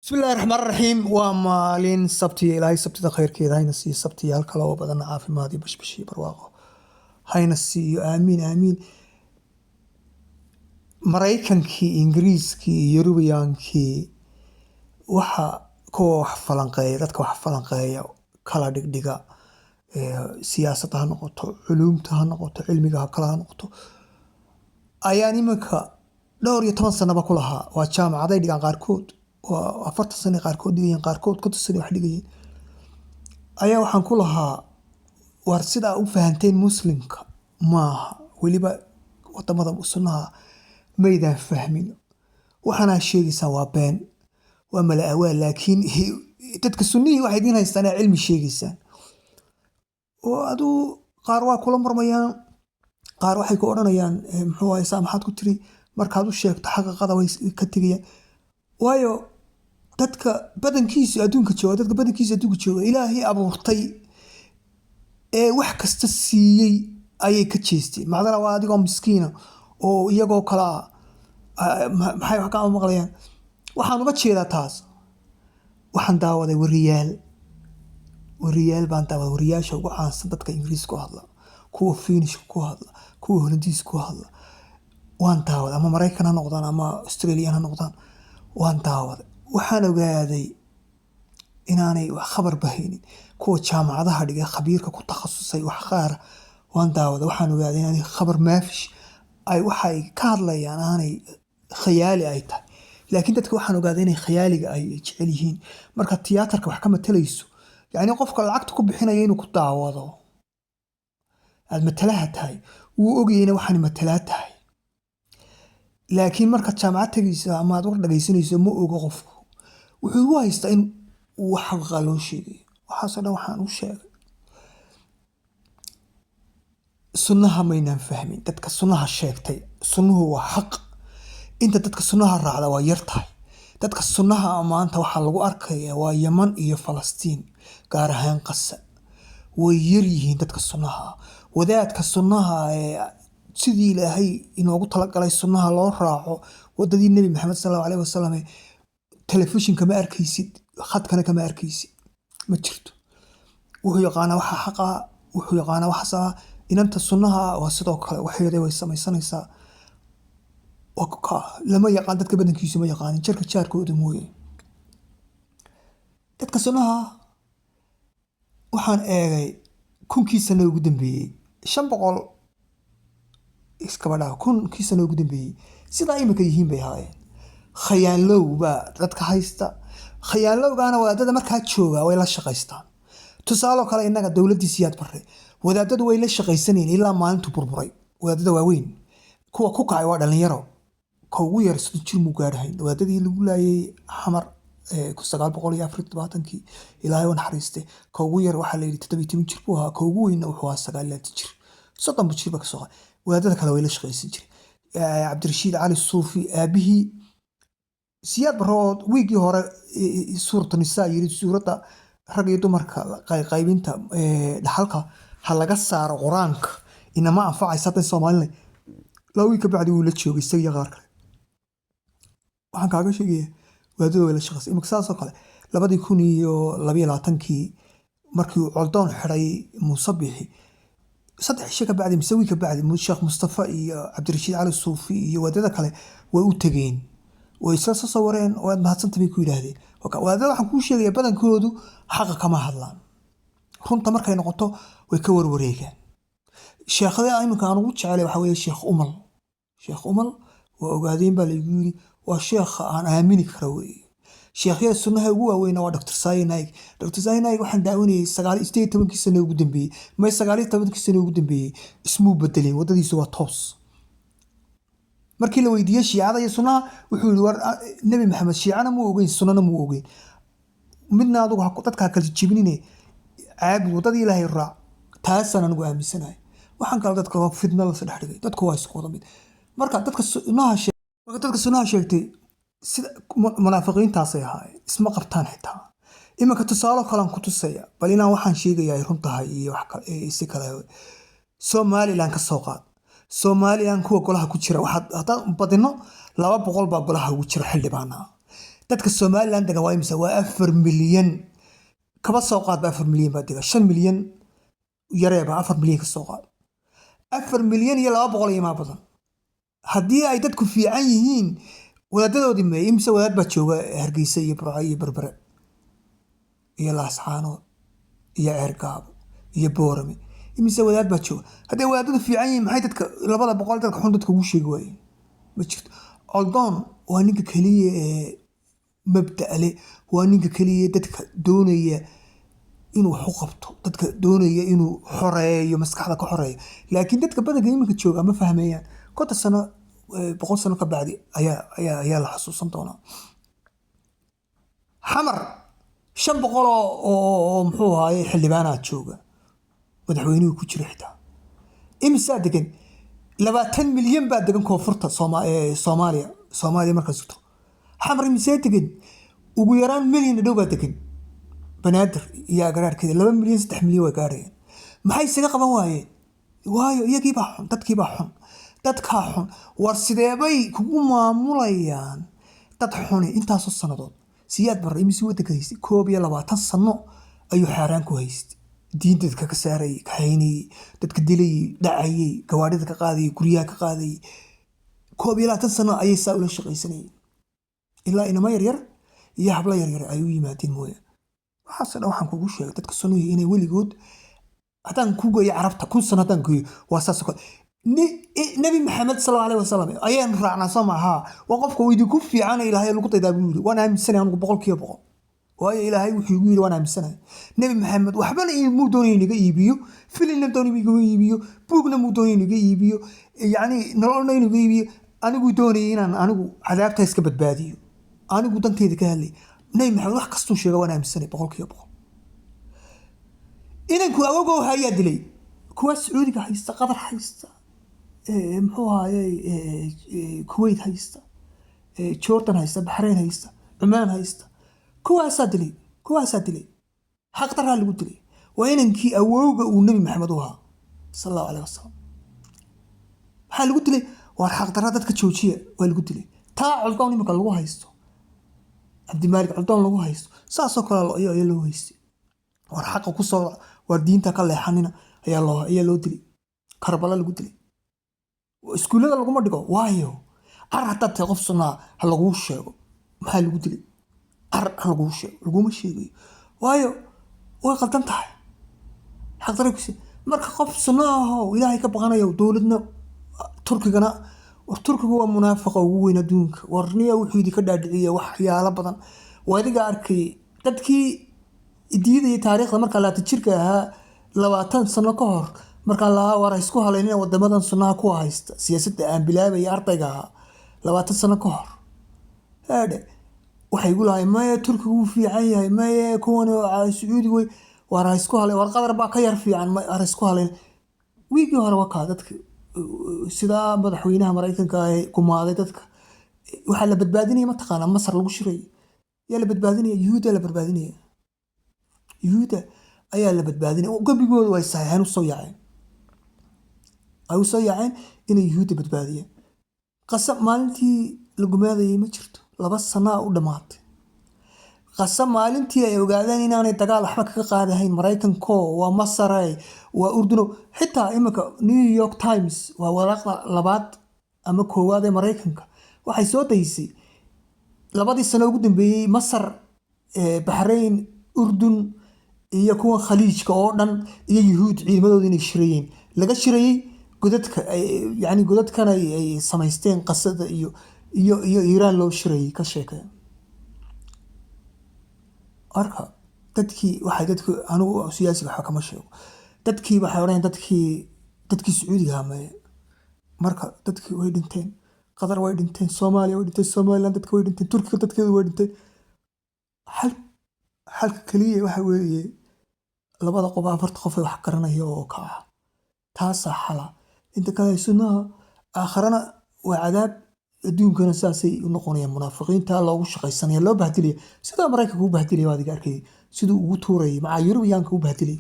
Bismillahi raxmaan raxiim. Waa maalin Sabtiya. Ilaahay Sabtida khayrkeeda hayna siiyo, Sabtiyaal kale oo badan caafimaad iyo bashbash iyo barwaaqo hayna siiyo. Aamiin, aamiin. Maraykankii, Ingiriiskii iyo Yurubiyankii, waxa kuwa wax falanqeeya, dadka wax falanqeeya, kala dhigdhiga, siyaasadda ha noqoto, culuumta ha noqoto, cilmiga kale ha noqoto, ayaan iminka dhowr iyo toban sanaba ku lahaa. Waa jaamacaday dhigaan qaarkood, waa 40 sane qaarkood dhigayeen, qaarkood 50 sane wax dhigayeen. Ayaa waxaan ku lahaa: war, sidaa u fahanteen Muslimka maaha. Weliba wadamada Sunnaha maydaan fahmin. Waxaanaa sheegaysaan waa been, waa mala awaal, laakiin dadka Sunnihii waxay idiin haystaan inaa cilmi sheegaysaan. Oo aduu qaar waa kula murmayaan, qaar waxay ku odhanayaan: "Muxuu haysaa? Maxaad ku tiri?" Markaad u sheegto xaqiiqada, way ka tegayaan, waayo dadka badankiisu adduunka jooga, dadka badankiisu adduunka jooga, Ilaahay abuurtay ee wax kasta siiyey ayay ka jeesteen. Macdana waa adigoo miskiina oo iyagoo kala ah, maxay wax ka maqlayaan? Waxaan uga jeedaa taas, waxaan daawaday wariyaal, wariyaal baan daawaday, wariyaasha ugu caansan dadka Ingiriiska ku hadla, kuwa Finishka ku hadla, kuwa Holandiiska ku hadla waan daawaday, ama Maraykan ha noqdaan ama Australian ha noqdaan, waan daawaday. Waxaan ogaaday inaanay wax khabar bahaynin. Kuwa jaamacadaha dhigay, khabiirka ku takhasusay wax qaara waan daawaday. Waxaan ogaaday inaanay khabar maafish ay waxay ka hadlayaan, aanay khayaali ay tahay. Laakiin dadka waxaan ogaaday inay khayaaliga ay jecel yihiin. Marka tiyaatarka wax ka matalayso, yacni qofka lacagta ku bixinaya inuu ku daawado aad matalaha tahay, wuu ogayeyna waxaan matalaa tahay. Laakiin markaad jaamacad tegayso ama aad war dhagaysanayso, ma ogo qofku. Wuxuu u haystaa in wax xaqiiqa loo sheegayo. Waxaasoo dhan waxaan u sheegay: sunnaha maynaan fahmin. Dadka sunnaha sheegtay, sunnuhu waa xaq. Inta dadka sunnaha raacda waa yar tahay. Dadka sunnaha maanta waxaa lagu arkaya waa Yaman iyo Falastiin, gaar ahaan Qasa. Way yar yihiin dadka sunnaha. Wadaadka sunnaha ee sidii Ilaahay inoogu talagalay sunnaha loo raaco, wadadii Nebi Maxamed sal Allahu alayhi wasalam, telefishin kama arkaysid, khadkana kama arkaysid, ma jirto. Wuxuu yaqaanaa waxa xaqa, wuxuu yaqaanaa waxa saa. Inanta sunnaha waa sidoo kale, waxeeda way samaysanaysaa. Lama yaqaan, dadka badankiisu ma yaqaanin, jarka jaarkooda mooye. Dadka sunnaha waxaan eegay 1000-kii sano ugu dambeeyey, 500 iskaba dhaaf, 1000-kii sano ugu dambeeyey sidaa imika yihiin bay ahaayeen. Khayaanlow baa dadka haysta. Khayaanlowgaana wadaadada markaa jooga way la shaqaystaan. Tusaaloo kale, innaga dowladdii Siyaad Barre wadaadadu way la shaqaysanayeen ilaa maalintu burburay. Wadaadada waaweyn kuwa ku kacay waa dhalinyaro, ka ugu yar 30 jir muu gaadhahayn. Wadaadadii lagu laayay Xamar 1974-kii, Ilaahay u naxariistay, ka ugu yar waxaa la yidhi 17 jir buu ahaa, ka ugu weynna wuxuu ahaa 29 jir, 30 jir ba kasoo qaad. Wadaadada kale way la shaqaysan jireen. Cabdirashiid Cali Suufi aabihii Siyaad Barrood wiiggii hore Suuratu Nisaa yiri, suuradda rag iyo dumarka qaybinta dhaxalka ha laga saaro Qur-aanka, inama anfacaysa hadday Soomaalina, 2 wiig ka bacdi wuu la joogay isaga iyo qaar kale. Waxaan kaaga sheegaya, wadaadada way la shaqaysay. Imika saasoo kale, 2022-kii markii uu Coldoon xidhay Muuse Bixi, 3 cisho ka bacdi mise wiig ka bacdi, Sheekh Mustafa iyo Cabdirashiid Cali Suufi iyo wadaadada kale way u tegeen, way isla soo sawireen, waad mahadsanta bay ku yidhaahdeen. Wadaadada waxaan kuu sheegaya badankoodu xaqa kama hadlaan. Runta markay noqoto way ka warwareegaan. Sheekhada iminka aan ugu jecelay waxaa weeye Sheekh Umal. Sheekh Umal waa Ogaadeen baa laygu yiri, waa sheekha aan aamini kara weeye. Sheekhyada sunnaha ugu waaweyna waa Dr Zakir Naik. Dr Zakir Naik waxaan daawanayay 18-kii sano ugu dambeeyey, may, 19-kii sano ugu dambeeyey, ismuu bedelin, waddadiisu waa toos. Markii la weydiiyey Shiicada iyo sunnaha, wuxuu yihi: "War, Nebi Maxamed Shiicana muu ogeyn, sunnana muu ogeyn midna. Adigu dadka ha kala jebinine, caabud, waddadii Ilaahay raac." Taasaan anigu aaminsanahay. Waxaan kale dadka waa fitna la dhex dhigay. Dadku waa isku wada mid. Marka dadka sunnaha sheegtay sida munaafiqiintaasay ahaayeen, isma qabtaan xitaa. Iminka tusaalo kalean ku tusaya, bal inaan waxaan sheegaya ay run tahay iyo wax kale si kale. Somaliland ka soo qaad. Somaliland kuwa golaha ku jira, waxaad haddaan badino 200 baa golaha ugu jira xildhibaana. Dadka Somaliland degan waa imisa? Waa 4 milyan. Kaba soo qaadba 4 milyan baa dega, 5 milyan yareeba, 4 milyan ka soo qaad, 4 milyan iyo 200 iyo maa badan. Haddii ay dadku fiican yihiin, wadaadadoodii meey? Imse wadaad baa jooga Hargeysa iyo Burco iyo Berbere iyo Laascaanood iyo Ceergaabo iyo Boorame? Imise wadaad baa jooga? Hadday wadaadadu fiican yihiin, maxay dadka 200 dadka xun dadka ugu sheegi waayeen? Ma jirto. Coldoon waa ninka keliya ee mabda' leh, waa ninka keliya dadka doonaya inuu wax u qabto, dadka doonaya inuu xoreeyo, maskaxda ka xoreeyo. Laakiin dadka badanka iminka jooga ma fahmayaan. 50 sano, 100 sano ka bacdi ayaa la xasuusan doonaa. Xamar 500 oo muxuu ahaaye xildhibaanaa jooga, madaxweynuhu ku jira xitaa. Imisaa degan? 20 milyan baa degan koonfurta Soomaaliya. Soomaaliya markaa sugto, Xamar imisee degan? Ugu yaraan milyan dhow baa degan. Banaadir iyo agaraarkeeda 2 milyan, 3 milyan waa gaarayaan. Maxay isaga qaban waayeen? Waayo iyagiibaa xun, dadkiibaa xun, dadkaa xun. War sideebay kugu maamulayaan dad xuni intaasoo sannadood? Siyaad Barre imise waddanka haystay? 21 sano ayuu xaaraan ku haystay, diinta dadka ka saarayay, kaxaynayay, dadka dilayay, dhacayay, gawaadhida ka qaadayay, guryaha ka qaadayay. 21 sano ayay saa ula shaqaysanayeen, ilaa inamo yaryar iyo hablo yaryar ay u yimaadeen mooya. Waxaasoo dhan waxaan kugu sheegay dadka sunnuhu inay weligood, haddaan ku geeyo Carabta 1000 sano, haddaan geeyo, waa saas oo kale. Nebi Maxamed sal allahu alayhi wasalam ayaan raacnaa, soo maaha? Waa qofka uu idinku fiican, Ilaahay lagu daydaa buu yidhi. Waan aaminsanahay anugu 100%, waayo Ilaahay wuxuu igu yidhi waan aaminsanahay. Nebi Maxamed waxbana muu doonay inaga iibiyo, filinna doonay inaga iibiyo, buugna muu doonay inaga iibiyo, yacni nololna inaga iibiyo. Anigu doonayay inaan anigu cadaabta iska badbaadiyo, anigu danteyda ka hadlay. Nebi Maxamed wax kastuu sheega waan aaminsanay 100%. Inanku awogow hayaa dilay kuwa Sacuudiga haysta, Qatar haysta, muxuu ahaye, Kuwait haysta, Jordan haysta, Baxrayn haysta, Cumaan haysta. Kuwaasaa dilay, kuwaasaa dilay, xaqdaraa lagu dilay. Waa inankii awowga uu Nebi Maxamed u ahaa sal allahu alayh wasalam. Maxaa lagu dilay? Waar xaqdarra dadka joojiya waa lagu dilay. Taa Coldoon iminka lagu haysto, Cabdimaalik Coldoon lagu haysto, saasoo kale ayaa loo haystay. War xaqa kusoo, waar diinta ka leexanina ayaa loo dilay, Karbala lagu dilay. Iskuullada laguma dhigo. Waayo car haddaad tahay qof sunnaa, ha laguu sheego maxaa lagu dilay. Car ha laguu sheego, laguma sheegayo. Waayo way qaldan tahay, xaqdarray ku. Marka qof sunno ahoo Ilaahay ka baqanayo, dowladna Turkigana, war Turkigu waa munaafiqa ugu weyn adduunka. War niya wuxuu idinka dhaadhiciya waxyaalo badan. Waa adiga arkay dadkii diidayay taariikhda markaa 20 jirka ahaa, 20 sano ka hor, markaan lahaa war isku halaynina wadamadan sunnaha kuwa haysta, siyaasadda aan bilaabaya ardayga ahaa 20 sano ka hor, haadhe waxay igu lahay: "Maye, Turkigu wuu fiican yahay, maye, kuwan Sacuudi wey, war ha isku halayn, war Qatar baa ka yar fiican, war ha isku halayn." Wiigii hore wakaa dadka sidaa madaxweynaha Maraykanka ee gumaaday dadka waxaa la badbaadinaya, mataqaanaa, Masar lagu shirayay. Yaa la badbaadinaya? Yuhuudda la badbaadinaya, Yuhuudda ayaa la badbaadinaya. Gebigooda way saxeexeen, usoo yaaceen, ay usoo yaaceen inay Yuhuudda badbaadiyaan. Qasab maalintii la gumaadayay ma jirto, 2 sanaa u dhammaatay. Qasab maalintii ay ogaadeen inaanay dagaal waxba kaga qaadahayn Maraykanko, waa Masare, waa Urduno. Xitaa iminka New York Times, waa waraaqda labaad ama koowaad ee Maraykanka, waxay soo daysay labadii sano ugu dambeeyey Masar, Baxrayn, Urdun iyo kuwa Khaliijka oo dhan iyo Yuhuud ciidamadooda inay shirayeen, laga shirayey godadka, yani godadkan ay samaysteen Qasada iyo Iiraan loo shirayay ka sheekay. Marka dadkii waxay dadku, anigu siyaasiga waxba kama sheego, dadkii waxay odhanayaan dadkii Sacuudiga hameeye. Marka dadkii way dhinteen, Qatar way dhinteen, Soomaaliya way dhinteen, Somaliland dadka way dhinteen, Turkiga dadkeedu way dhinteen. Xalka keliya waxa weeye labada qof, afarta qof ee wax garanaya oo kaca, taasaa xala. Inta kale sunnaha aakharana waa cadaab, adduunkana saasay u noqonayaan munaafiqiinta loogu shaqaysanaya, loo bahdilaya, sidaa Maraykanka u bahdilaya. Waa adiga arkayay siduu ugu tuurayay, macaa Yurubiyaanka u bahdilay.